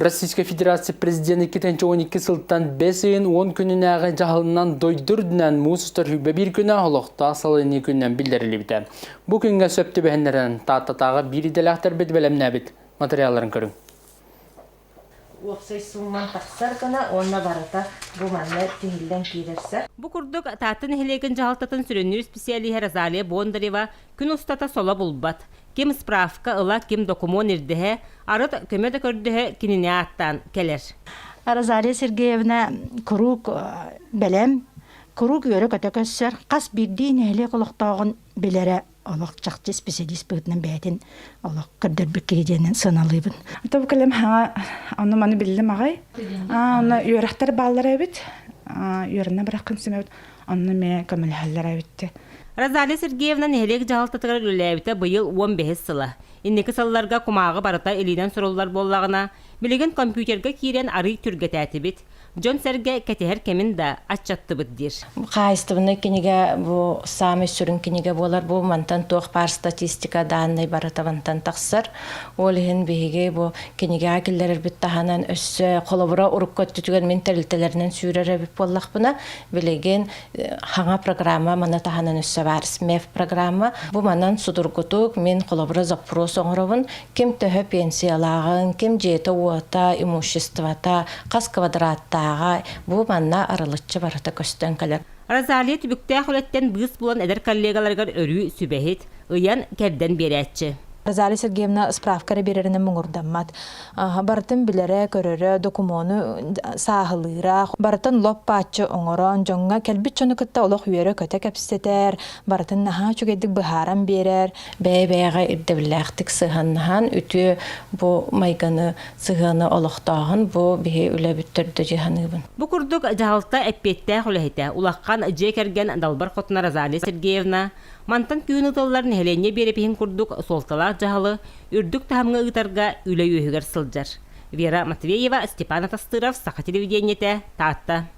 Российскай Федерация Президенэ 2012 сылтан бэс ыйын 10 күнүнээҕи дьаһалынан дойду үрдүнэн муус устар 21 күнэ олохтоох салайыныы күнүнэн биллэриллибитэ. Бу күҥҥэ сөп түбэһиннэрэн Тааттатааҕы биир идэлээхтэрбит бэлэмнээбит материалларын көрүҥ. Уопсай суумман тахсар гына уонна барыта бу манна тиһиллэн киирэрсэ. Бу курдук Таатта нэһилиэгин дьаһалтатын сүрүннүүр специалиһа Розалия Бондарева күн устата соло булбат. Ким справка ыла, ким докумуон ирдэһэ, арыт көмө да көрдөһө кинини ааттаан кэлэр. Розалия Сергеевна куруук бэлэм, куруук үөрэ-көтө көссөр, хас биирдии нэһилиэк олохтооҕун билэрэ олох чахчы специалист быһыытынан бэйэтин олох көрдөрбүт киһи диэнин сыаналыыбын. Тобу кэлем хаҥа ону маны биллим аҕай. Онно үөрэхтэр бааллар эбит. Үөрэнэ бараххын симэбит. Онно эмиэ көмөлөһөллөр эбит. Розалия Сергеевна нэһилиэк дьаһалтатыгар үлэлээбитэ быйыл 15 сыла. Инники сылларга кумааҕы барыта илиинэн суруллар буоллаҕына, билигин компьютерга киирэн арыый түргэтээтибит. Дьон-сэргэ кэтэһэр кэмин да аччаттыбыт диир. Хаһаайыстыбаннай кинигэ бу саамай сүрүн кинигэ буолар. Бу мантан туох баар статистика дааннай барыта мантан тахсар. Ол иһин биһиги бу кинигэҕэ киллэрэрбит таһынан өссө холобура урукку өттүтүгэр мин тэрилтэлэринэн сүүрэр эбит буоллахпына, билигин хаҥа программа маны таһынан өссө баар СМЕФ программа. Бу манан судургутук мин холобура запрос оҥоробун. Ким төһө пенсиялааҕын, ким дьиэтэ-уота, имуществота, хас квадраттааҕа бу манна арылыччы барыта көстөн кэлэр. Розалия түбүктээх үлэттэн быыс булан эдэр коллегаларыгар өрүү сүбэһит, ыйан, кэрдэн биэрээччи. Розалия Сергеевна справка эрэ биэрэринэн муҥурдаммат. Барытын билэрэ, көрөрө, докумуону сааһылыыра, барытын лоп-бааччы оҥорон, дьоҥҥо кэлбит дьону кытта олох үөрэ-көтө кэпсэтэр, барытын наһаа үчүгэйдик быһааран биэрэр. Бэйэ-бэйэҕэ ирдэбиллээхтик сыһыаннаһан, үтүө бу майгыны, сыһыаны олохтооһун бу биһи үлэбит төрдө дии саныыбын. Бу курдук дьаһалта эппиэттээх үлэһитэ, улахан дьиэ кэргэн далбар хотуна Розалия Сергеевна мантан күһүн ыытыллар нэһилиэнньэ биэрэпиһин курдук суолталаах дьаһалы үрдүк таһымҥа ыытарга үлэ үөһүгэр сылдьар. Вера Матвеева, Степан Атастыров, Саха телевидениетэ, Таатта.